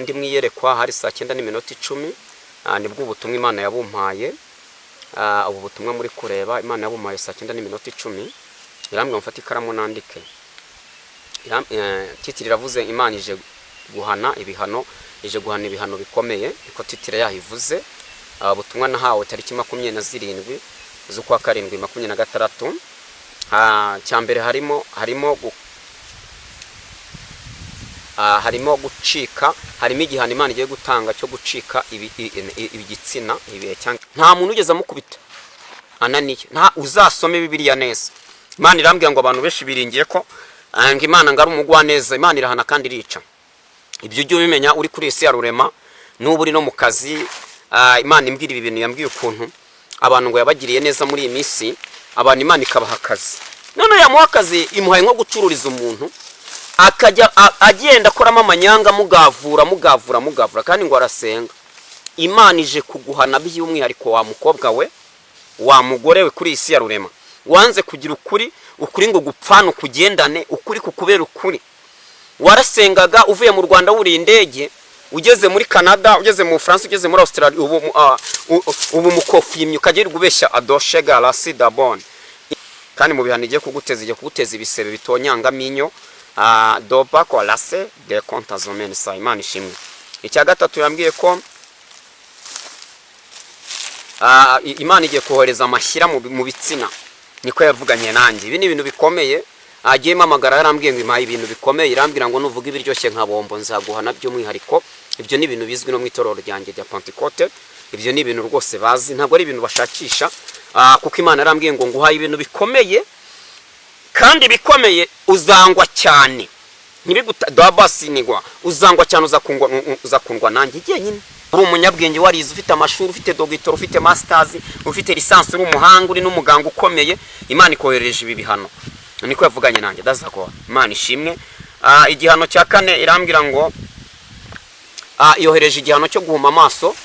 Ndi mu iyerekwa, hari saa 9:10, nibwo ubutumwa Imana yabumpaye. Ubu butumwa muri kureba, Imana yabumpaye saa 9:10, irambwira ngo mfate ikaramu nandike. Titre iravuze: Imana ije guhana ibihano, ije guhana ibihano bikomeye, niko titre yaho ivuze. Ubutumwa nahawe tariki 27 z'ukwa karindwi 26. Cya mbere harimo gucika, harimo igihano Imana igiye gutanga cyo gucika igitsina ibihe cyangwa nta muntu ugeze amukubita Ananiya. Nta uzasome Bibiliya neza. Imana irambwira ngo abantu benshi biringiye ko ngo Imana ngo ari umugwaneza. Imana irahana kandi irica. Ibyo ujye ubimenya uri kuri isi ya rurema, n'ubu uri no mu kazi. Imana imbwira ibi bintu, yambwiye ukuntu abantu ngo yabagiriye neza muri iyi minsi, abantu Imana ikabaha akazi, none yamuha akazi, imuhaye nko gucururiza umuntu, akajya agenda akoramo amanyanga, mugavura, mugavura, mugavura, kandi ngo arasenga. Imana ije kuguhana by'umwihariko, wa mukobwa we, wa mugore we, kuri iyi si ya rurema wanze kugira ukuri, ukuri ngo gupfane ukugendane, ukuri kukubera ukuri. Warasengaga uvuye mu Rwanda, wuriye indege, ugeze muri Canada, ugeze mu Bufaransa, ugeze muri Australia, ubu ubu mukofimye, ukajya ubeshya adoshe garasi dabone. Kandi mu bihano igiye kuguteza, igiye kuguteza ibisebe bitonyangamo inyo doba korase de kontazomeni sa. Imana ishimwe. Icya gatatu, yambwiye ko Imana igiye kohereza amashyira mu bitsina, niko yavuganye nanjye. Ibi ni ibintu bikomeye. Agiye mpamagara, yarambwiye ngo impaye ibintu bikomeye, irambwira ngo nuvuga ibiryoshye nka bombo nzaguhana by'umwihariko. Ibyo ni ibintu bizwi no mu itorero ryanjye rya Pentecote. Ibyo ni ibintu rwose bazi, ntabwo ari ibintu bashakisha, kuko Imana yarambwiye ngo nguhaye ibintu bikomeye kandi bikomeye, uzangwa cyane, ntibiguta dabasinigwa, uzangwa cyane, uzakundwa, uzakundwa nanjye jyenyine. Uri umunyabwenge, warize, ufite amashuri, ufite doctorat, ufite masters, ufite licence, uri umuhanga, uri n'umuganga ukomeye, Imana ikoherereje ibi bihano, niko yavuganye nanjye. Dazakora. Imana ishimwe. Igihano cya kane, irambwira ngo yohereje igihano cyo guhuma amaso,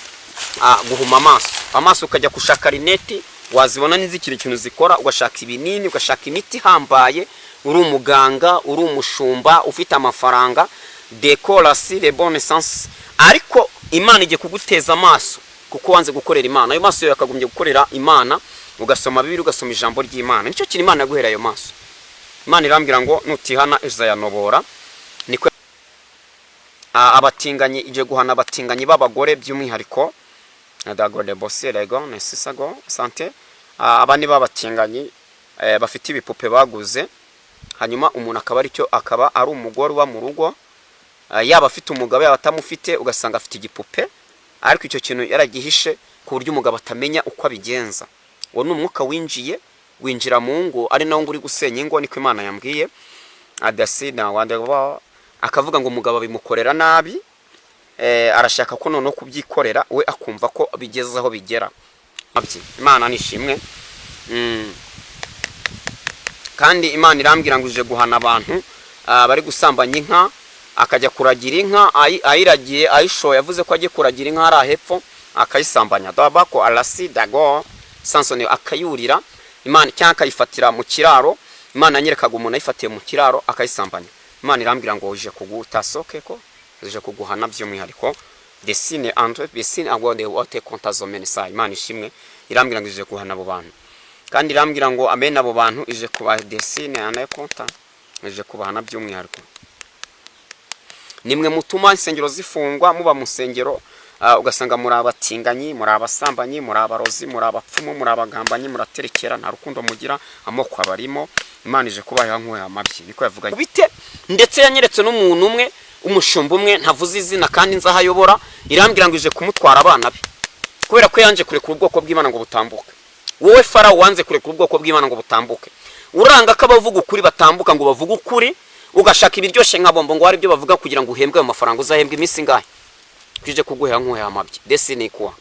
guhuma amaso, amaso ukajya gushaka lunettes, wazibona n'izikiri ikintu zikora, ugashaka ibinini, ugashaka imiti ihambaye. Uri umuganga, uri umushumba, ufite amafaranga, dekorasi le bonne sens, ariko Imana igiye kuguteza amaso kuko wanze gukorera Imana. Ayo maso yawe yakagombye gukorera Imana, ugasoma Bibiliya, ugasoma ijambo ry'Imana. Nicyo kintu Imana yaguhera ayo maso. Imana irambwira ngo nutihana izayanobora, niko. Abatinganyi, igiye guhana abatinganyi b'abagore by'umwihariko, dagode bosirego nesisago sante. Aba ni b'abatinganyi bafite ibipupe baguze, hanyuma umuntu akaba aricyo, akaba ari umugore uba mu rugo, yaba afite umugabo, yaba atamufite, ugasanga afite igipupe, ariko icyo kintu yaragihishe ku buryo umugabo atamenya uko abigenza. Uwo ni umwuka winjiye, winjira mu ngo, ari nawo ngo uri gusenya ingo, niko Imana yambwiye. Adasina wandeba, akavuga ngo umugabo bimukorera nabi, arashaka ko noneho kubyikorera we, akumva ko bigeze aho bigera. Imana nishimwe. Kandi Imana irambwira ngo ije guhana abantu bari gusambanya inka, akajya kuragira inka, ayiragiye, ayishoye, yavuze ko agiye kuragira inka hariya hepfo, akayisambanya, dabako arasi dago sansoni, akayurira Imana, cyangwa akayifatira mu kiraro. Imana yanyerekaga umuntu ayifatiye mu kiraro akayisambanya. Imana irambwira ngo ije kugutasoke, ko ije kuguhana by'umwihariko, desine entre desine agode wote kontazomene sa. Imana ishimwe. Irambwira ngo ije guhana abo bantu, kandi irambwira ngo amene abo bantu ije kuba desine anakonta, ije kubahana by'umwihariko. Nimwe mutuma insengero zifungwa. Muba mu nsengero, ugasanga muri abatinganyi, muri abasambanyi, muri abarozi, muri abapfumu, muri abagambanyi, muraterekera, nta rukundo mugira, amoko abarimo. Imana ije kubaha nk'uya amabyi, niko yavuganye bite. Ndetse yanyeretse n'umuntu umwe, umushumba umwe, ntavuze izina kandi nzi aho ayobora, irambwira ngo ije kumutwara abana be kubera ko yanje kurekura ubwoko bw'Imana ngo butambuke. Wowe Farawo, wanze kurekura ubwoko bw'Imana ngo butambuke, uranga ko abavuga ukuri batambuka ngo bavuge ukuri, ugashaka ibiryoshye nka bombo ngo hari ibyo bavuga kugira ngo uhembwe ayo mafaranga, uzahembwa iminsi ingahe? Tuje kuguhera nk'uhe amabyi desi kuwa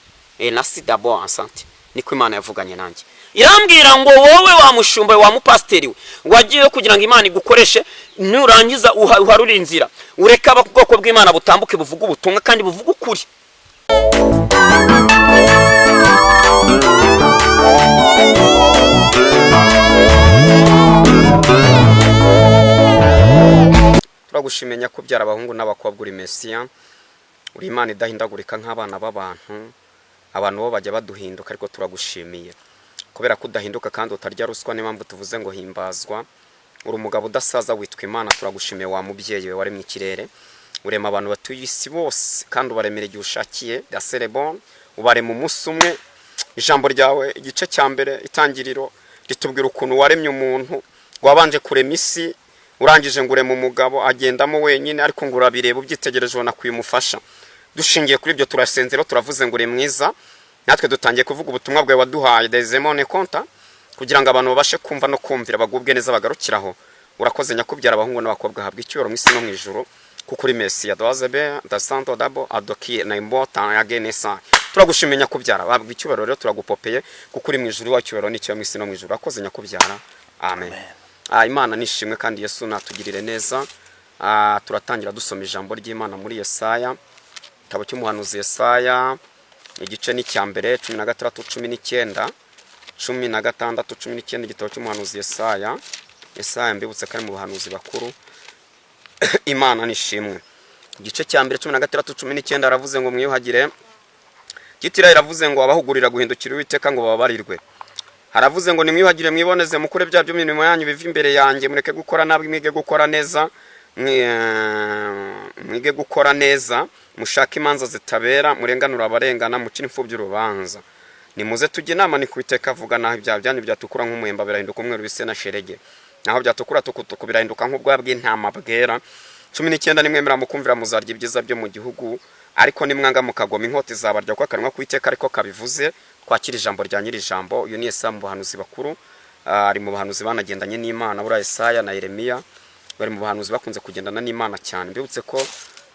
nasi d'abord enceinte, niko Imana yavuganye nanjye. Irambwira ngo wowe wa mushumba, wa mupasiteri we, wagiye kugira ngo Imana igukoreshe, nurangiza uharure inzira, ureke ubwoko bw'Imana butambuke, buvuge ubutumwa kandi buvuge ukuri. Turagushimenya kubyara abahungu n'abakobwa, uri Mesiya. Uri Imana idahindagurika nk'abana b'abantu. Abantu bo bajya baduhinduka, ariko turagushimiye kubera ko udahinduka kandi utarya ruswa. Niyo mpamvu tuvuze ngo himbazwa. Uri umugabo udasaza, witwa Imana. Turagushimiye wa mubyeyi we waremye ikirere, urema abantu batuye isi bose, kandi ubaremera igihe ushakiye. Daserebon, ubarema umunsi umwe. Ijambo ryawe, igice cya mbere, Itangiriro, ritubwira ukuntu waremye umuntu. Wabanje kurema isi, urangije ngo urema umugabo agendamo wenyine, ariko ngo urabireba, ubyitegereje ubona kuyimufasha. Dushingiye kuri ibyo, turasenze rero, turavuze ngo uri mwiza. Natwe dutangiye kuvuga ubutumwa bwawe waduhaye dezemone konta, kugira ngo abantu babashe kumva no kumvira, bagubwe neza, bagarukiraho. Urakoze nyakubyara abahungu n'abakobwa. Habwa icyubahiro mu isi no mu ijuru, kuko uri Mesiya doazebe dasanto dabo adoki na imbota ya genesa. Turagushimiye nyakubyara, habwa icyubahiro. Rero turagupopeye kuko uri mu ijuru, wa cyubahiro n'icyo mu isi no mu ijuru. Urakoze nyakubyara, amen. Imana nishimwe kandi Yesu natugirire neza. Turatangira dusoma ijambo ry'Imana muri Yesaya, igitabo cy'umuhanuzi Yesaya, igice ni icya mbere, 16, 19, 16, 19. Igitabo cy'umuhanuzi Yesaya. Yesaya, mbibutse ko ari mu bahanuzi bakuru. Imana nishimwe. Igice cya mbere, 16, 19, aravuze ngo mwiyuhagire. Gitira iravuze ngo abahugurira guhindukira Uwiteka ngo bababarirwe. Haravuze ngo nimwiyuhagire, mwiboneze, mukure bya by'imirimo yanyu biva imbere yanjye, mureke gukora nabi, mwige gukora neza, mwige gukora neza, mushake imanza zitabera, murenganura abarengana, mucire imfubyi urubanza. Nimuze tujye inama, ni ku avuga. Naho ibyaha byanyu byatukura nk'umuhemba, birahinduka umweru bise na sherege. Naho byatukura tukutuku, birahinduka nk'ubwoya bw'intama bwera. 19, nimwemera mukumvira, muzarya ibyiza byo mu gihugu, ariko nimwanga mukagoma, inkota izabarya, kuko akanwa k'Uwiteka ariko kabivuze. Twakira ijambo rya nyiri ijambo. Uyu ni Yesaya mu bahanuzi bakuru. Ari mu bahanuzi banagendanye n'Imana. Buriya Yesaya na Yeremiya bari mu bahanuzi bakunze kugendana n'Imana cyane. Mbibutse ko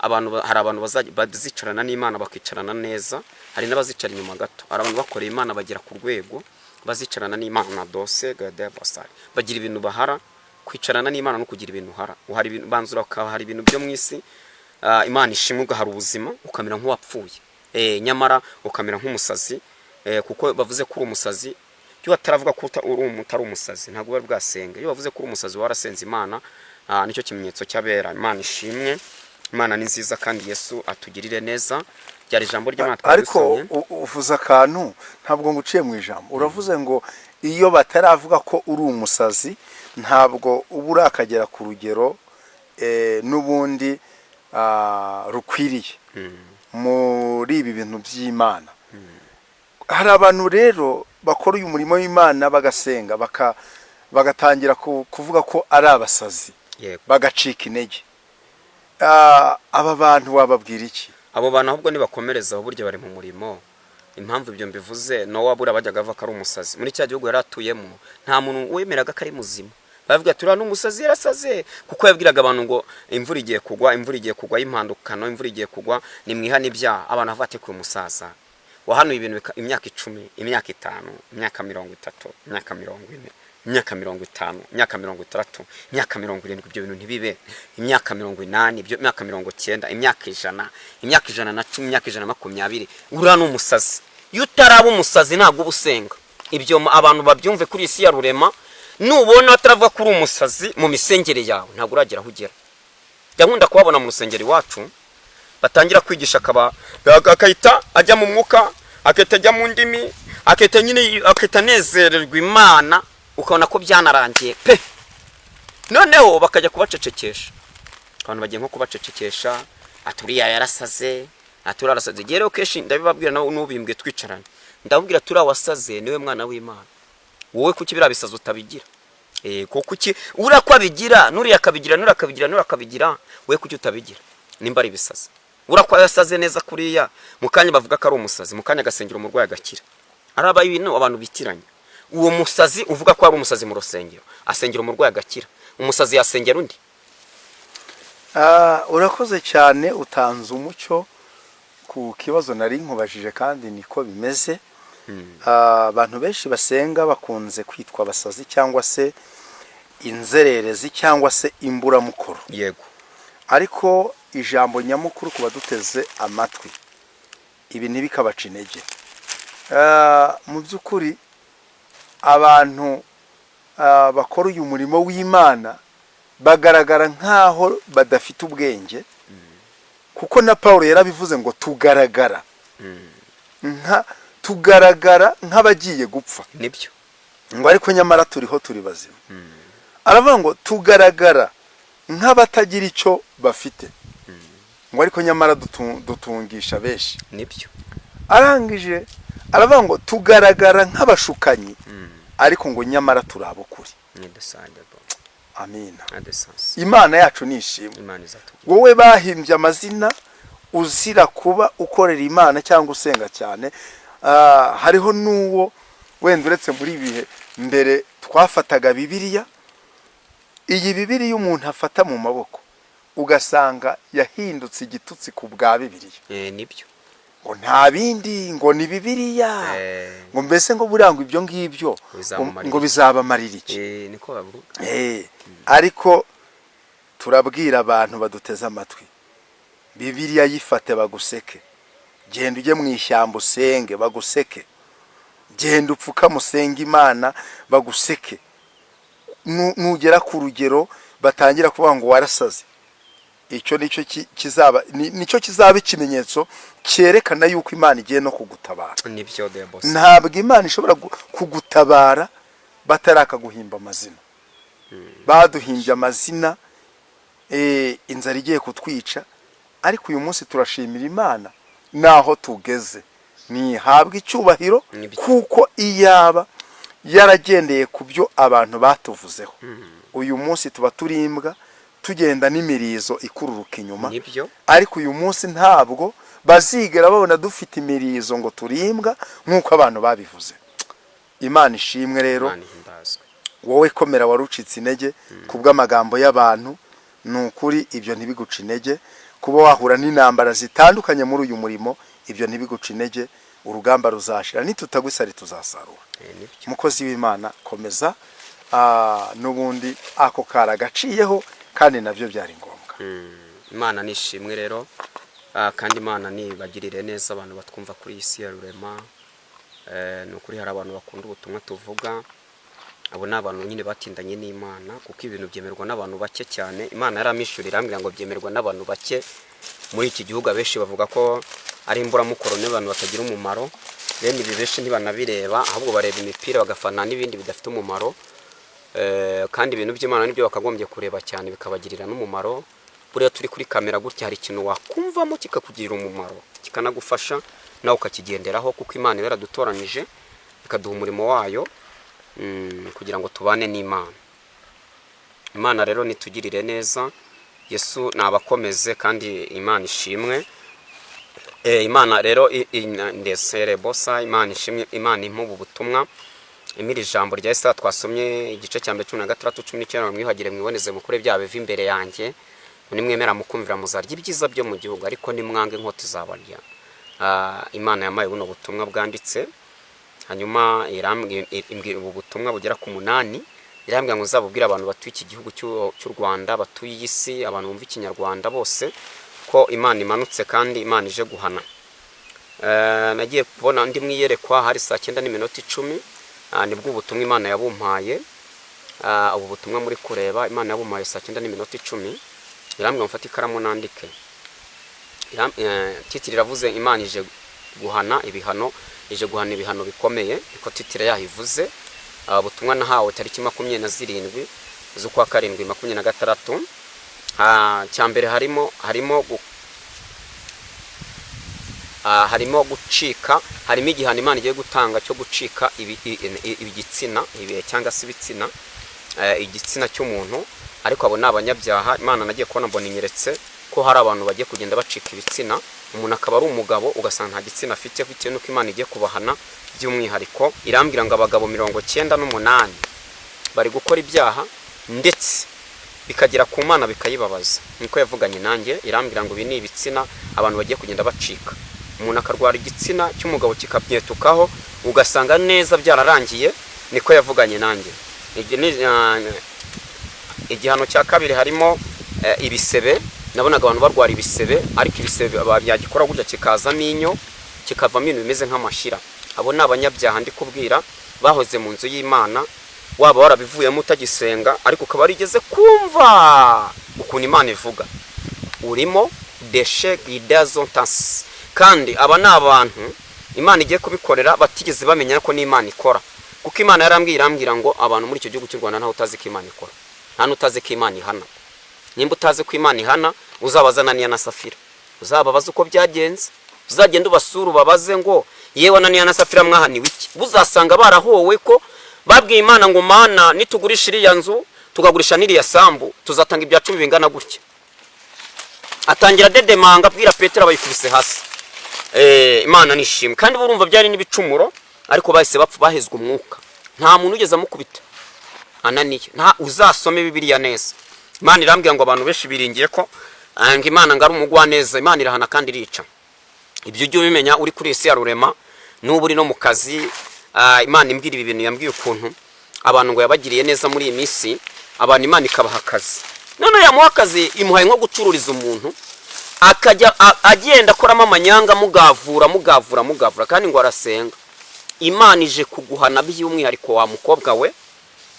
abantu hari abantu bazicarana n'Imana, bakicarana neza, hari n'abazicara inyuma gato. Hari abantu bakoreye Imana bagera ku rwego bazicarana n'Imana dose gadevasari, bagira ibintu bahara. Kwicarana n'Imana no kugira ibintu uhara, uhara ibintu, banzura ukahara ibintu byo mu isi. Imana ishimwe, ugahara ubuzima, ukamera nk'uwapfuye, nyamara ukamera nk'umusazi, kuko bavuze ko uri umusazi. Iyo bataravuga ko utari umusazi, ntabwo bari bwasenga. Iyo bavuze ko uri umusazi, warasenze Imana. Nicyo kimenyetso cy'abera. Imana ishimwe, Imana ni nziza kandi Yesu atugirire neza. Ryari ijambo ry'Imana twari Ariko dusomye. Uvuze akantu, ntabwo nguciye mu ijambo. Uravuze ngo iyo bataravuga ko uri umusazi, ntabwo uba urakagera ku rugero n'ubundi rukwiriye muri ibi bintu by'Imana. Hari abantu rero bakora uyu murimo w'Imana, bagasenga, bagatangira kuvuga ko ari abasazi, bagacika intege. Aba bantu wababwira iki? Abo bantu ahubwo nibakomereza aho, burya bari mu murimo. Impamvu ibyo mbivuze, Nowa buriya bajyaga ava ko ari umusazi muri cya gihugu yari atuyemo. Nta muntu wemeraga ko ari muzima. Bavuga ati uriya ni umusazi, yarasaze, kuko yabwiraga abantu ngo imvura igiye kugwa, imvura igiye kugwa y'impandukano, imvura igiye kugwa, nimwihane ibyaha. Abantu bavuga ati uyu musaza wahanuye ibintu imyaka 10, imyaka 5, imyaka 30, imyaka 40, imyaka 50, imyaka 60, imyaka 70, ibyo bintu ntibibe, imyaka 80, ibyo imyaka 90, imyaka 100, imyaka 110, imyaka 120, uriya ni umusazi. Iyo utaraba umusazi, ntabwo uba usenga. Ibyo abantu babyumve kuri iyi si ya rurema. Nubona bataravuga ko uri umusazi mu misengere yawe, ntabwo uragera aho ugera. Jya nkunda kuhabona mu rusengero iwacu, batangira kwigisha, akaba akahita ajya mu mwuka, akahita ajya mu ndimi, akahita nyine akahita anezererwa Imana, ukabona ko byanarangiye pe. Noneho bakajya kubacecekesha. Abantu bagiye nko kubacecekesha, ati uriya yarasaze, ati uriya arasaze. Igihe rero kenshi ndabibabwira, nawe n'ubimbwe twicaranye, ndababwira turiya wasaze niwe mwana w'Imana. Wowe kuki biriya bisazi utabigira? Ko kuki uriya ko abigira, n'uriya akabigira, n'uriya akabigira, n'uriya akabigira, wowe kuki utabigira nimba ari ibisazi? Uriya ko yasaze neza kuriya, mu kanya bavuga ko ari umusazi, mu kanya agasengera umurwayi agakira. Araba ibintu abantu bitiranya. Uwo musazi uvuga ko ari umusazi mu rusengero asengera umurwayi agakira, umusazi yasengera undi? Urakoze cyane, utanze umucyo ku kibazo nari nkubajije, kandi niko bimeze. Abantu benshi basenga bakunze kwitwa abasazi cyangwa se inzererezi cyangwa se imburamukoro. Ariko ijambo nyamukuru ku baduteze amatwi, ibi ntibikabaca intege. Mu by'ukuri abantu bakora uyu murimo w'Imana bagaragara nk'aho badafite ubwenge. Kuko na Paul yarabivuze ngo tugaragara nk'abagiye gupfa, Nibyo. ngo ariko nyamara turiho, turi bazima. Aravuga ngo tugaragara nk'abatagira icyo bafite, ngo ariko nyamara dutungisha benshi. Nibyo. Arangije aravuga ngo tugaragara nk'abashukanyi, ariko ngo nyamara turi ab'ukuri. Ni desadebo. Amina. Adesansi. Imana yacu ni ishimwe. Imana izatugira. Wowe bahimbye amazina uzira kuba ukorera Imana cyangwa usenga cyane, hariho n'uwo wenda uretse muri ibihe mbere twafataga Bibiliya, iyi Bibiliya umuntu afata mu maboko, ugasanga yahindutse igitutsi ku bwa Bibiliya. Nibyo. Ngo nta bindi, ngo ni Bibiliya, ngo mbese ngo buriya ngo ibyo ngibyo Bizamumarira ngo iki? Bizabamarira iki? Niko bavuga. Ariko turabwira abantu baduteze amatwi: Bibiliya yifate baguseke, genda ujye mu ishyamba usenge baguseke, genda upfukame usenge Imana baguseke. Nugera ku rugero batangira kuvuga ngo warasaze, icyo nicyo kizaba nicyo kizaba ikimenyetso cyerekana yuko Imana igiye no kugutabara. Nibyo debose. Ntabwo Imana ishobora kugutabara batarakaguhimba amazina. Baduhimbye amazina, inzara igiye kutwica, ariko uyu munsi turashimira Imana naho tugeze, ntihabwe icyubahiro. Nibyo. Kuko iyaba yaragendeye ku byo abantu batuvuzeho, uyu munsi tuba turi imbwa tugenda n'imirizo ikururuka inyuma. Nibyo. Ariko uyu munsi ntabwo bazigera babona dufite imirizo ngo turimbwa nk'uko abantu babivuze. Imana ishimwe rero. Imana ihimbazwe. Wowe komera, wari ucitse intege ku bw'amagambo y'abantu, ni ukuri ibyo ntibiguca intege. Kuba wahura n'intambara zitandukanye muri uyu murimo, ibyo ntibiguca intege. Urugamba ruzashira, nitutagwa isari tuzasarura. Nibyo. Umukozi w'Imana, komeza. N'ubundi ako kari agaciyeho kandi nabyo byari ngombwa. Imana ni ishimwe rero. Kandi Imana nibagirire neza abantu batwumva kuri iyi si ya Rurema. Ni ukuri hari abantu bakunda ubutumwa tuvuga. Abo ni abantu nyine batindanye n'Imana, kuko ibintu byemerwa n'abantu bake cyane. Imana yaramishuriye, irambwira ngo byemerwa n'abantu bake muri iki gihugu. Abenshi bavuga ko ari imburamukoro n'abantu batagira umumaro. Bene ibi benshi ntibanabireba, ahubwo bareba imipira bagafana n'ibindi bidafite umumaro. Kandi ibintu by'Imana nibyo bakagombye kureba cyane, bikabagirira n'umumaro. Buriya turi kuri kamera gutya, hari ikintu wakumvamo kikakugirira umumaro, kikanagufasha, nawe ukakigenderaho, kuko Imana iba yaradutoranyije ikaduha umurimo wayo, kugira ngo tubane n'Imana. Imana rero nitugirire neza. Yesu nabakomeze kandi Imana ishimwe. Imana rero ndetse rebosa, Imana ishimwe. Imana impa ubu butumwa, imira ijambo rya Yesaya twasomye, igice cya mbere, 16, 19: "Mwiyuhagire, mwiboneze, mukure byaha biva imbere yanjye. Nimwemera mukumvira, muzarya ibyiza byo mu gihugu, ariko nimwange inkota izabarya." Imana yamaye buno butumwa bwanditse, hanyuma imbwira ubu butumwa bugera ku munani. Irambwira ngo nzabubwire abantu batuye iki gihugu cy'u Rwanda, batuye iyi si, abantu bumva Ikinyarwanda bose, ko Imana imanutse kandi Imana ije guhana. Nagiye kubona ndi mu iyerekwa, hari saa 9:10, nibwo ubutumwa Imana yabumpaye. Ubu butumwa muri kureba, Imana yabumpaye saa 9:10. Irambwira ngo mfate ikaramu nandike. Titre iravuze "Imana ije guhana ibihano", ije guhana ibihano bikomeye, niko titre yaho ivuze. Ubutumwa nahawe tariki 27 z'ukwa karindwi 26. Cya mbere harimo gucika, harimo igihano Imana igiye gutanga cyo gucika igitsina cyangwa se ibitsina, igitsina cy'umuntu. Ariko abo ni abanyabyaha. Imana nagiye kubona mbona inyeretse ko hari abantu bagiye kugenda bacika ibitsina, umuntu akaba ari umugabo ugasanga nta gitsina afite, bitewe n'uko Imana igiye kubahana by'umwihariko. Irambwira ngo abagabo 98 bari gukora ibyaha, ndetse bikagera ku Mana bikayibabaza. Niko yavuganye nanjye, irambwira ngo ibi ni ibitsina abantu bagiye kugenda bacika, umuntu akarwara igitsina cy'umugabo kikabyetukaho, ugasanga neza byararangiye. Niko yavuganye nanjye. Igihano cya kabiri harimo ibisebe. Nabonaga abantu barwara ibisebe, ariko ibisebe byagikora gutya kikazamo inyo, kikavamo ibintu bimeze nk'amashyira. Abo ni abanyabyaha ndi kubwira, bahoze mu nzu y'Imana. Waba warabivuyemo utagisenga, ariko ukaba warigeze kumva ukuntu Imana ivuga, urimo. deshe gidazontasi. Kandi aba ni abantu Imana igiye kubikorera batigeze bamenya ko n'Imana ikora, kuko Imana yarambwiye, irambwira ngo abantu muri icyo gihugu cy'u Rwanda ntawe utazi ko Imana ikora, nta n'utazi ko Imana ihana. Nimba utazi ko Imana ihana, uzabaza Ananiya na Safira, uzababaze uko byagenze, uzagenda ubasure ubabaze ngo: "Yewe Ananiya na Safira, mwahaniwe iki?" Uzasanga barahowe ko babwiye Imana ngo: "Mana, nitugurisha iriya nzu, tukagurisha n'iriya sambu, tuzatanga ibya cumi bingana gutya." Atangira dedemanga abwira Petero, abayikubise hasi. Imana nishimwe. Kandi burumva byari n'ibicumuro, ariko bahise bapfa, bahezwa umwuka. Nta muntu ugeze amukubita Ananiya, nta. Uzasome Bibiliya neza. Imana irambwira ngo abantu benshi biringiye ko ngo Imana ngo ari umugwaneza. Imana irahana kandi irica. Ibyo ujye ubimenya uri kuri isi ya rurema, n'ubu uri no mu kazi. Imana imbwira ibi bintu, yambwiye ukuntu abantu ngo yabagiriye neza muri iyi minsi. Abantu Imana ikabaha akazi, none yamuha akazi, imuhaye nko gucururiza umuntu, akajya agenda akoramo amanyanga, mugavura, mugavura, mugavura, kandi ngo arasenga. Imana ije kuguhana by'umwihariko, wa mukobwa we,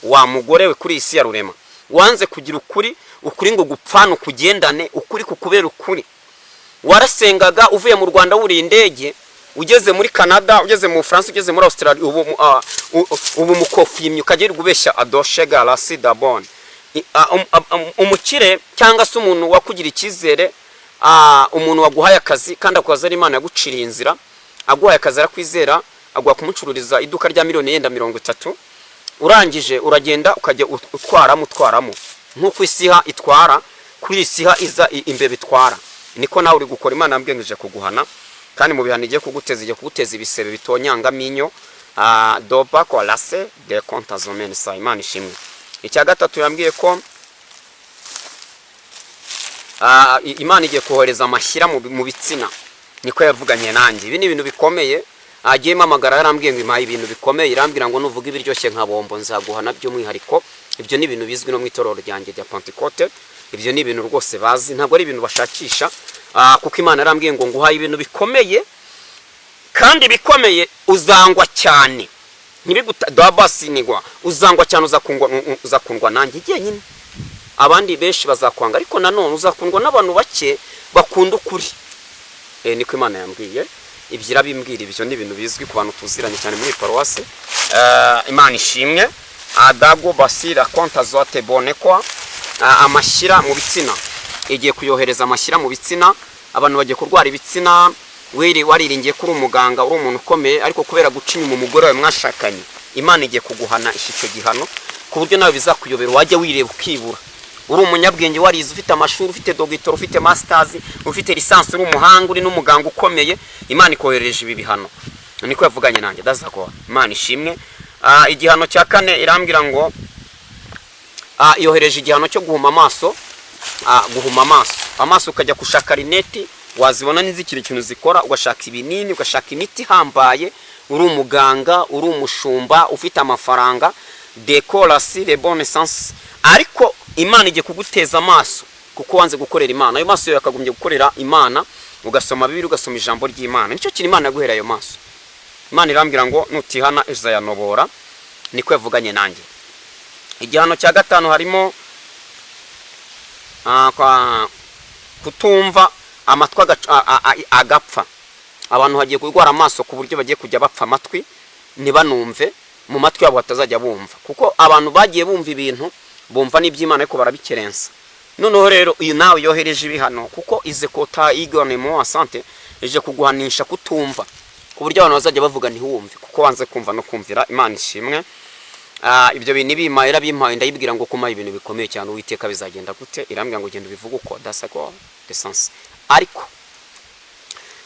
wa mugore we, kuri iyi si ya rurema wanze kugira ukuri, ukuri ngo gupfane ukugendane, ukuri kukubera ukuri. Warasengaga uvuye mu Rwanda, wuriye indege, ugeze muri Canada, ugeze mu Bufaransa, ugeze muri Australia, ubu ubu mukofimye, ukajya wirirwa ubeshya adoshe garasi dabone. Umukire cyangwa se umuntu wakugira icyizere, umuntu waguhaye akazi, kandi akubaza ari Imana yaguciriye inzira, aguhaye akazi, arakwizera, aguha kumucururiza iduka rya miliyoni yenda 30, urangije uragenda ukajya utwaramo, utwaramo nk'uko isiha itwara. Kuri iyi siha iza imbeba itwara, niko nawe uri gukora. Imana yambwiye ngo ije kuguhana, kandi mu bihano igiye kuguteza, igiye kuguteza ibisebe bitonyanga minyo doba korase de kontazomeni sa. Imana ishimwe. Icya gatatu, yambwiye ko Imana igiye kohereza amashyira mu bitsina, niko yavuganye nanjye. Ibi ni ibintu bikomeye. Agiye mpamagara, yarambwiye ngo impaye ibintu bikomeye, irambwira ngo nuvuga ibiryoshye nka bombo nzaguhana by'umwihariko. Ibyo ni ibintu bizwi no mu itorero ryanjye rya Pentecote. Ibyo ni ibintu rwose bazi, ntabwo ari ibintu bashakisha. Kuko Imana yarambwiye ngo nguhaye ibintu bikomeye, kandi bikomeye, uzangwa cyane, ntibiguta dabasinigwa, uzangwa cyane, uzakundwa, uzakundwa nanjye jyenyine. Abandi benshi bazakwanga, ariko nanone uzakundwa n'abantu bake bakunda ukuri. Niko Imana yambwiye. Ibyo irabimbwira. Ibyo ni ibintu bizwi ku bantu tuziranye cyane muri paruwasi. Imana ishimwe. Adago basira konta zote bonekwa. Amashyira mu bitsina, igiye kuyohereza amashyira mu bitsina. Abantu bagiye kurwara ibitsina. Wiri wariringiye ko uri umuganga, uri umuntu ukomeye, ariko kubera guca inyuma umugore wawe mwashakanye, Imana igiye kuguhana icyo gihano ku buryo nawe bizakuyobera, wajya wireba ukibura. Uri umunyabwenge, warize, ufite amashuri, ufite doctorat, ufite masters, ufite licence, uri umuhanga, uri n'umuganga ukomeye, Imana ikoherereje ibi bihano, niko yavuganye nanjye. Dazakora. Imana ishimwe. Igihano cya kane, irambwira ngo yohereje igihano cyo guhuma amaso. Guhuma amaso, amaso ukajya gushaka lunettes, wazibona n'izikiri ikintu zikora, ugashaka ibinini, ugashaka imiti ihambaye. Uri umuganga, uri umushumba, ufite amafaranga, dekorasi le bonne sens, ariko Imana igiye kuguteza amaso kuko wanze gukorera Imana. Ayo maso yawe yakagombye gukorera Imana, ugasoma Bibiliya, ugasoma ijambo ry'Imana. Nicyo kintu Imana yaguhera ayo maso. Imana irambwira ngo nutihana izayanobora, niko yavuganye nanjye. Igihano cya gatanu harimo kutumva, amatwi agapfa. Abantu bagiye kurwara amaso ku buryo bagiye kujya bapfa amatwi, ntibanumve, mu matwi yabo batazajya bumva, kuko abantu bagiye bumva ibintu, bumva n'iby'Imana, ariko barabikerensa. Noneho rero uyu nawe yohereje ibihano kuko ize kota igonemo asante, ije kuguhanisha kutumva ku buryo abantu bazajya bavuga ntiwumve, kuko wanze kumva no kumvira. Imana ishimwe. Ibyo bintu bimpaye, yarabimpaye, ndayibwira ngo kumaha ibintu bikomeye cyane, Uwiteka, bizagenda gute? Irambwira ngo genda ubivuge uko dasako desanse. Ariko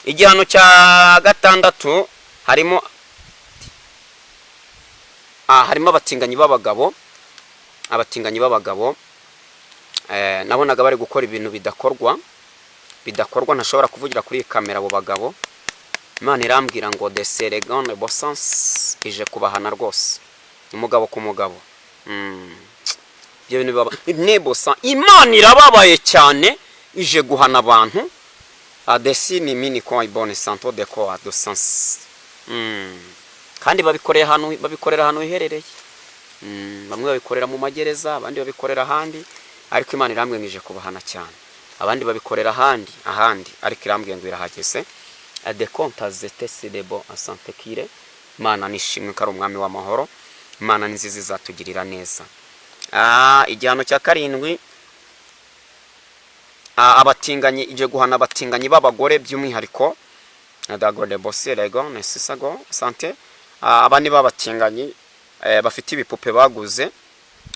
igihano cya gatandatu harimo abatinganyi b'abagabo. Abatinganyi b'abagabo, nabonaga bari gukora ibintu bidakorwa, bidakorwa, ntashobora kuvugira kuri iyi kamera. Abo bagabo, Imana irambwira ngo de seregone bosanse, ije kubahana rwose, umugabo ku mugabo. Ibyo bintu baba nebosa. Imana irababaye cyane, ije guhana abantu adesini mini ko ibone santo de ko adosanse. Kandi babikoreye ahantu, babikorera ahantu hiherereye. Bamwe babikorera mu magereza, abandi babikorera ahandi, ariko Imana irambwira ngo ije kubahana cyane. Abandi babikorera ahandi ahandi, ariko irambwiye ngo irahageze. De konta zete sidebo asante kire. Imana nishimwe ko ari umwami w'amahoro. Imana ni nziza, izatugirira neza. Igihano cya karindwi, abatinganyi. Ije guhana abatinganyi b'abagore by'umwihariko. Dago de bosi rego nesisago sante. Aba ni b'abatinganyi bafite ibipupe baguze,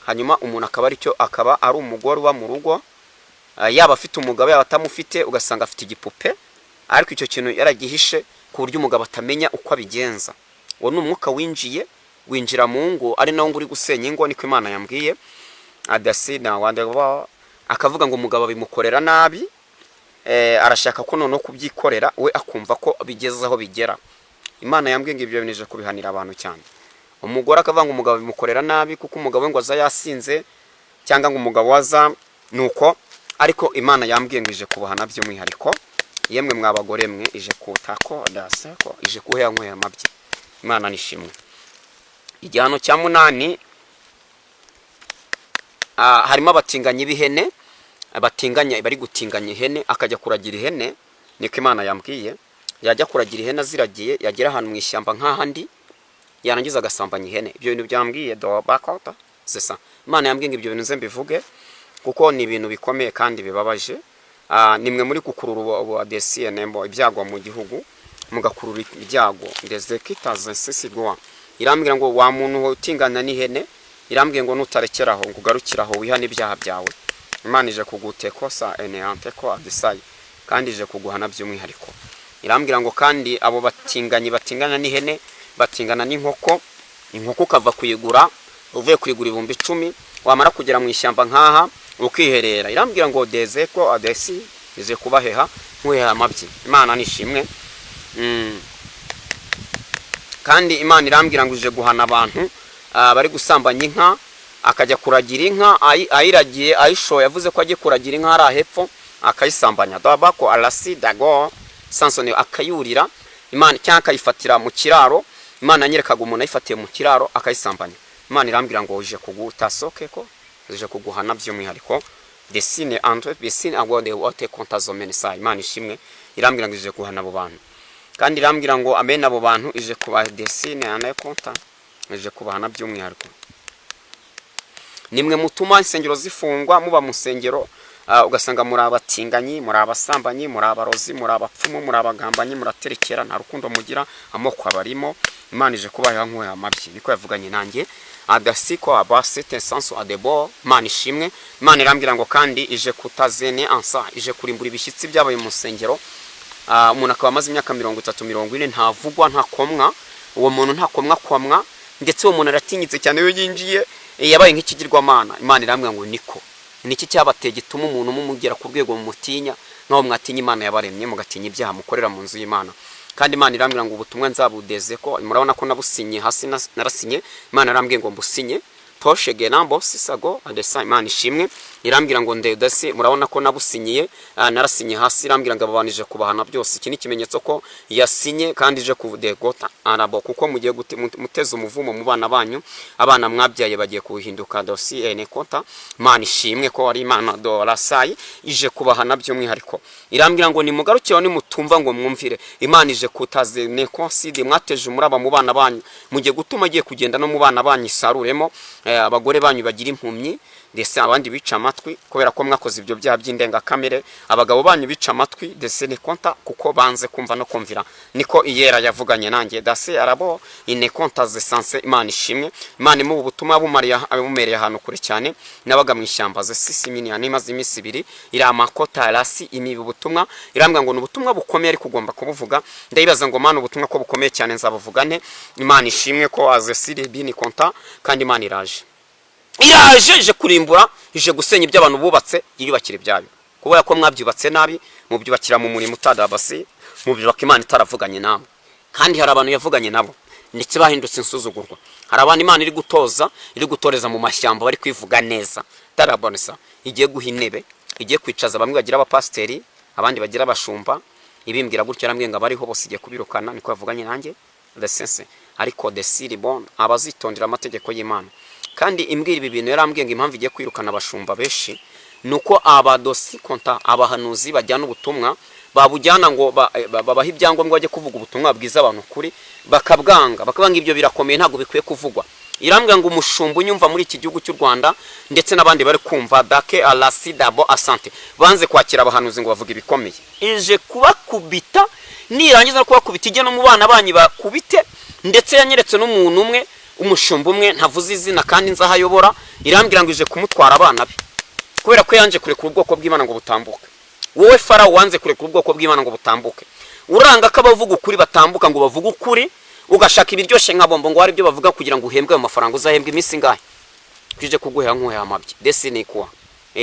hanyuma umuntu akaba aricyo, akaba ari umugore uba mu rugo, yaba afite umugabo, yaba atamufite, ugasanga afite igipupe, ariko icyo kintu yaragihishe ku buryo umugabo atamenya uko abigenza. Uwo ni umwuka winjiye, winjira mu ngo, ari nawo ngo uri gusenya ingo, niko Imana yambwiye. Adasina wandeba akavuga ngo umugabo abimukorera nabi, arashaka ko noneho kubyikorera we, akumva ko bigeze aho bigera. Imana yambwiye ngo ibyo bintu ije kubihanira abantu cyane. Umugore akavuga ngo umugabo bimukorera nabi kuko umugabo we ngo aza yasinze, cyangwa ngo umugabo aza nuko. Ariko Imana yambwiye ngo ije kubahana by'umwihariko. Yemwe mwa bagore mwe, ije kutako daseko, ije kuhera nkwera amabyi. Imana nishimwe. Igihano cya munani, harimo abatinganyi b'ihene, batinganya, bari gutinganya ihene, akajya kuragira ihene, niko Imana yambwiye. Yajya kuragira ihene aziragiye, yagera ahantu mu ishyamba nk'ahandi, yarangiza agasambanya ihene. Ibyo bintu byambwiye do bakota zisa. Imana yambwiye ngo ibyo bintu nze mbivuge kuko ni ibintu bikomeye kandi bibabaje. Nimwe muri gukurura ubu adesiye nembo ibyago mu gihugu, mugakurura ibyago ndeze kitaze sisigwa. Irambwira ngo wa muntu utingana n'ihene, irambwiye ngo nutarekeraho ngo ugarukiraho wihane ibyaha byawe, Imana ije kugutekosa eneanteko adisayi, kandi ije kuguhana by'umwihariko. Irambwira ngo kandi abo batinganyi batingana n'ihene, batingana n'inkoko, inkoko ukava kuyigura, uvuye kuyigura 10,000, wamara kugera mu ishyamba nk'aha ukiherera. Irambwira ngo deze ko adesi ize kubaheha nkuheha amabyi. Imana nishimwe. Kandi Imana irambwira ngo ije guhana abantu bari gusambanya inka, akajya kuragira inka ayiragiye, ayishoye, yavuze ko agiye kuragira inka hariya hepfo, akayisambanya dabako arasi dago sansoni, akayurira Imana, cyangwa akayifatira mu kiraro. Imana yanyerekaga umuntu ayifatiye mu kiraro akayisambanya. Imana irambwira ngo ije kugutasoke ko ije kuguhana by'umwihariko. Desine entre desine agode wote kontazomene sa. Imana ishimwe. Irambwira ngo ije guhana abo bantu, kandi irambwira ngo amene abo bantu ije kuba desine anaye konta, ije kubahana by'umwihariko. Nimwe mutuma insengero zifungwa. Muba mu nsengero, ugasanga muri abatinganyi, muri abasambanyi, muri abarozi, muri abapfumu, muri abagambanyi, muraterekera, nta rukundo mugira, amoko abarimo. Imana ije kubaha nkuha amabyi, niko yavuganye nanjye. Agasiko abasete sanso adebo. Imana ishimwe. Imana irambwira ngo kandi ije kutazene ansa, ije kurimbura ibishyitsi byabaye mu nsengero. Umuntu akaba amaze imyaka 30, 40, ntavugwa, ntakomwa. Uwo muntu ntakomwa komwa, ndetse uwo muntu aratinyitse cyane iyo yinjiye, yabaye nk'ikigirwamana. Imana irambwira ngo niko niki cyabateye gituma umuntu mumugera ku rwego mumutinya nk'aho mwatinya Imana yabaremye, mugatinya ibyaha mukorera mu nzu y'Imana? Kandi Imana irambwira ngo ubutumwa nzabudeze ko murabona ko nabusinye hasi, narasinye. Imana irambwiye ngo mbusinye toshe genambo sisago adesa. Imana ishimwe. Irambwira ngo ndedase, murabona ko nabusinyiye, narasinye hasi. Irambwira ngo ababanije kubahana byose. Iki ni ikimenyetso ko yasinye kandi ije kudegota arabo, kuko mugiye muteza umuvumo mu bana banyu. Abana mwabyaye bagiye kuhinduka dosi ene konta. Imana ishimwe ko ari Imana dorasayi, ije kubahana by'umwihariko. Irambwira ngo nimugarukireho, nimutumva ngo mwumvire, Imana ije kutaze nekonside. Mwateje umuraba mu bana banyu, mugiye gutuma agiye kugenda no mu bana banyu isaruremo, abagore banyu bagira impumyi, ndetse abandi bica amatwi kubera ko mwakoze ibyo byaha by'indengakamere. Abagabo banyu bica amatwi ndetse ni konta, kuko banze kumva no kumvira, niko Iyera yavuganye nanjye. Dase arabo ine konta zesanse. Imana ishimwe. Imana imuha ubutumwa bumariye, bumereye ahantu kure cyane. Nabaga mu ishyamba ze sisi mini, imaze iminsi 2 iri amakota rasi imiba ubutumwa. Irambwira ngo ni ubutumwa bukomeye ariko ugomba kubuvuga. Ndayibaza ngo: "Mana, ubutumwa ko bukomeye cyane, nzabuvuga nte?" Imana ishimwe ko azesiri bini konta. Kandi Imana iraje, iraje, ije kurimbura, ije gusenya ibyo abantu bubatse, yiyubakira ibyayo, kubera ko mwabyubatse nabi, mubyubakira mu murimo utadabasi, mubyubaka Imana itaravuganye namwe. Kandi hari abantu yavuganye nabo ndetse bahindutse insuzugurwa. Hari abantu Imana iri gutoza, iri gutoreza mu mashyamba, bari kwivuga neza tarabonesa. Igiye guha intebe, igiye kwicaza bamwe bagira abapasiteri, abandi bagira abashumba. Ibimbwira gutyo, yarambwiye ngo abariho bose igiye kubirukana, niko yavuganye nanjye desense. Ariko desiri bon abazitondera amategeko y'Imana. Kandi imbwira ibi bintu, yarambwiye ngo impamvu igiye kwirukana abashumba benshi, Ni uko abadosi konta abahanuzi bajyana ubutumwa, babujyana ngo babahe ibyangombwa bajye kuvuga ubutumwa bwiza abantu kuri, bakabwanga, bakabanga. Ibyo birakomeye, ntabwo bikwiye kuvugwa. Irambwira ngo umushumba unyumva muri iki gihugu cy'u Rwanda ndetse n'abandi bari kumva dake alasi dabo asante, banze kwakira abahanuzi ngo bavuge ibikomeye, ije kubakubita. Nirangiza no kubakubita, ijye no mu bana banyu bakubite. Ndetse yanyeretse n'umuntu umwe, umushumba umwe ntavuze izina kandi nzi aho ayobora. Irambwira ngo ije kumutwara abana be kubera ko yanje kurekura ubwoko bw'Imana ngo butambuke. Wowe Farawo wanze kurekura ubwoko bw'Imana ngo butambuke, uranga ko abavuga ukuri batambuka ngo bavuge ukuri, ugashaka ibiryoshye nka bombo ngo hari ibyo bavuga kugira ngo uhembwe ayo mafaranga, uzahembwa iminsi ingahe? Twije kuguhera nkuhera amabyi desi ni kuwa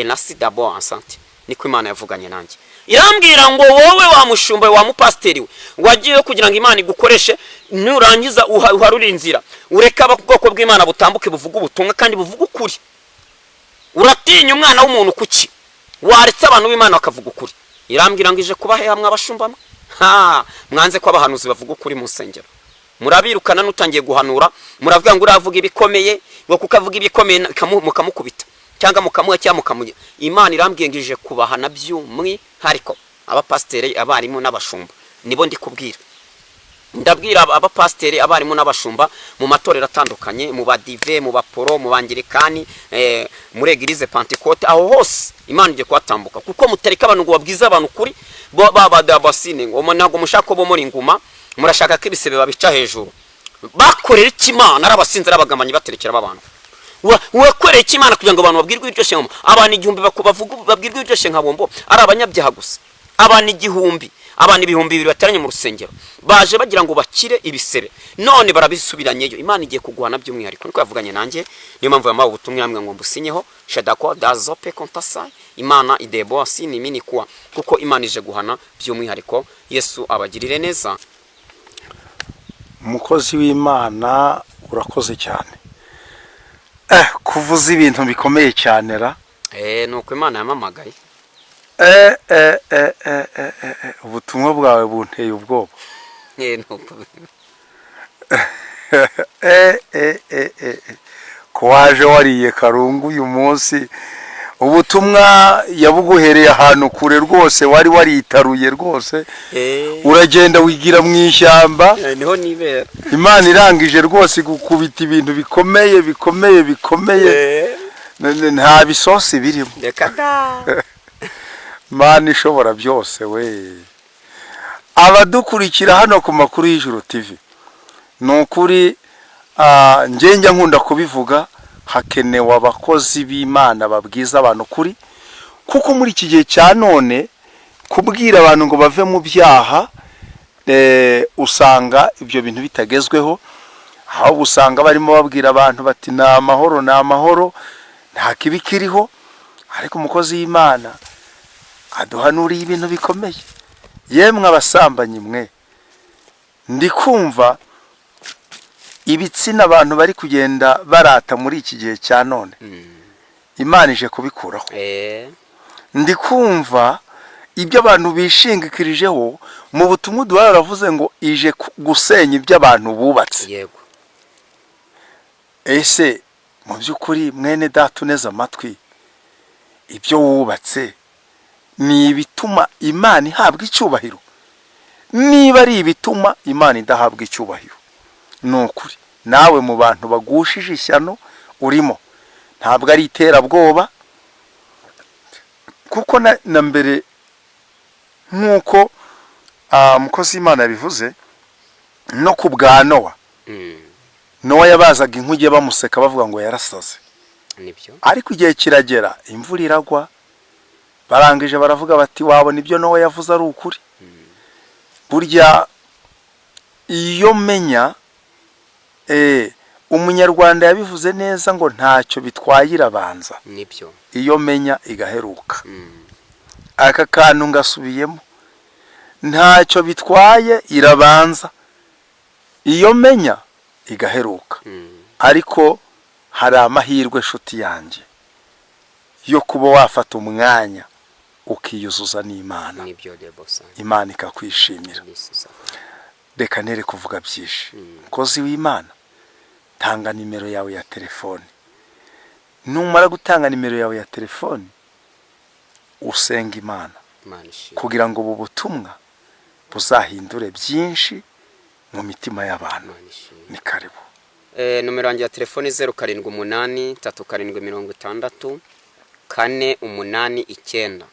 nasi dabo asante. Niko Imana yavuganye nanjye, irambwira ngo wowe wa mushumba we, wa mupasiteri we wagiyeyo kugira ngo Imana igukoreshe, nurangiza uharure inzira, ureke ubwoko bw'Imana butambuke, buvuge ubutumwa kandi buvuge ukuri. Uratinya umwana w'umuntu kuki? Waretse abantu b'Imana bakavuga ukuri? Irambwira ngo ije kubahe hamwe abashumba mwe. Ha, mwanze ko abahanuzi bavuga ukuri mu nsengero, murabirukana. N'utangiye guhanura muravuga ngo uravuga ibikomeye, ngo kuko avuga ibikomeye mukamukubita cyangwa mukamuha cyangwa mukamugira. Imana irambwiye ngo ije kubahana by'umwihariko abapasiteri, abarimu n'abashumba. Nibo ndi kubwira. Ndabwira abapasiteri, abarimu n'abashumba mu matorero atandukanye, mu badive, mu baporo, mu bangirikani, muri église Pentecôte, aho hose Imana igiye kuhatambuka kuko mutareka abantu ngo babwize abantu ukuri. Babadabasine ngo ntabwo mushaka ko bomora inguma, murashaka ko ibisebe babica hejuru. Bakorera iki Imana ari abasinzi, ari abagambanyi, baterekera abantu? Wakoreye iki Imana kugira ngo abantu babwirwe iryoshye nka bombo? Abantu 1000 babwirwe iryoshye nka bombo ari abanyabyaha gusa. Abantu 1000, abantu 2000 bateranye mu rusengero baje bagira ngo bakire ibisebe, none barabisubiranyeyo. Imana igiye kuguhana by'umwihariko, niko yavuganye nanjye. Niyo mpamvu yampaye ubutumwa yambwiye ngo mbusinyeho shadako dazope kontasai. Imana idebo asini mini kuwa, kuko Imana ije guhana by'umwihariko. Yesu abagirire neza. Umukozi w'Imana, urakoze cyane kuvuza ibintu bikomeye cyane ra. Nuko Imana yamamagaye. Ubutumwa bwawe bunteye ubwoba. Nuko. Ko waje wariye karungu uyu munsi, ubutumwa yabuguhereye ahantu kure rwose, wari waritaruye rwose, uragenda wigira mu ishyamba. Niho nibera. Imana irangije rwose igukubita ibintu bikomeye bikomeye bikomeye. Nta bisosi birimo. Reka da. Mana ishobora byose we, abadukurikira hano ku Makuru y'Ijuru TV, ni ukuri njye njya nkunda kubivuga, hakenewe abakozi b'Imana babwiza abantu ukuri, kuko muri iki gihe cya none kubwira abantu ngo bave mu byaha, usanga ibyo bintu bitagezweho. Ahubwo usanga barimo babwira abantu bati ni amahoro, ni amahoro, nta kibi kiriho. Ariko umukozi w'Imana aduhanuriye ibintu bikomeye. Yemwe abasambanyi mwe, ndi kumva ibitsina abantu bari kugenda barata muri iki gihe cya none, Imana ije kubikuraho. Ndi kumva ibyo abantu bishingikirijeho. Mu butumwa uduhaye baravuze ngo ije gusenya ibyo abantu bubatse. Ese mu by'ukuri, mwene data uneze amatwi, ibyo wubatse ni ibituma Imana ihabwa icyubahiro? Niba ari ibituma Imana idahabwa icyubahiro, ni ukuri nawe mu bantu bagushije ishyano urimo. Ntabwo ari iterabwoba, kuko na mbere nk'uko umukozi w'Imana yabivuze, no ku bwa Nowa, Nowa yabazaga inkuge bamuseka, bavuga ngo yarasaze. Nibyo. Ariko igihe kiragera imvura iragwa, barangije baravuga bati wabona ibyo Nowa yavuze ari ukuri. Burya iyo menya, umunyarwanda yabivuze neza ngo ntacyo bitwaye irabanza. Nibyo. Iyo menya igaheruka. Aka kantu ngasubiyemo: ntacyo bitwaye irabanza, iyo menya igaheruka. Ariko hari amahirwe, nshuti yanjye, yo kuba wafata umwanya ukiyuzuza n'Imana, Nibyo debosa. Imana ikakwishimira. Nisiza. Reka nere kuvuga byinshi. Mukozi w'Imana, tanga nimero yawe ya telefone. Numara gutanga nimero yawe ya telefone Usenga Imana Imana ishimwe. kugira ngo ubu butumwa buzahindure byinshi mu mitima y'abantu. Imana ishimwe. Ni karibu. Nomero yanjye ya telefoni 0783760489,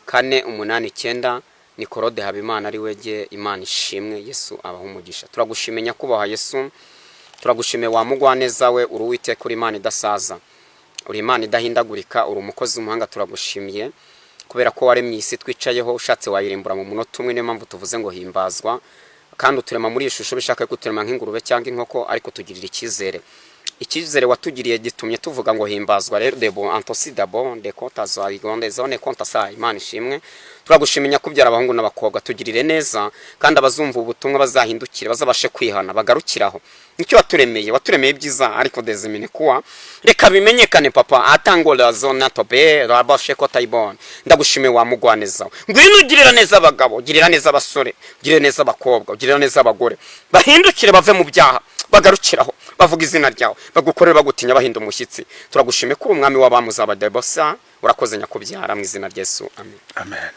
0783760489. Ni Claude Habimana ari wege. Imana ishimwe, Yesu abaha umugisha. Turagushimiye, nyakubahwa Yesu, turagushimiye wa mugwaneza we. Uri Uwiteka, uri Imana idasaza, uri Imana idahindagurika, uri umukozi w'umuhanga. Turagushimiye kubera ko waremye isi twicayeho, ushatse wayirimbura mu munota umwe. Niyo mpamvu tuvuze ngo himbazwa. Kandi uturema muri iyi shusho, bishaka kuturema nk'ingurube cyangwa inkoko, ariko tugirira icyizere. Icyizere watugiriye gitumye tuvuga ngo himbazwa. Rero debo antosi dabo de kota za igonde zone konta sa. Imana ishimwe. Turagushimiye, nyakubyara abahungu n'abakobwa. Tugirire neza, kandi abazumva ubutumwa bazahindukire, bazabashe kwihana, bagarukiraho. Nicyo waturemeye, waturemeye ibyiza, ariko dezimine kuwa reka bimenyekane. Papa atangola zona tobe rabashe ko tayibon. Ndagushimiye wa mugwaneza, ngwino ugirira neza abagabo, ugirira neza abasore, ugirira neza abakobwa, ugirira neza abagore, bahindukire bave mu byaha, bagarukiraho, bavuga izina ryawe, bagukorera bagutinya, bahinda umushyitsi. Turagushimiye ko uri umwami w'abamu, uzaba debosa. Urakoze, nyakubyara, mu izina rya Yesu, amen. Amen.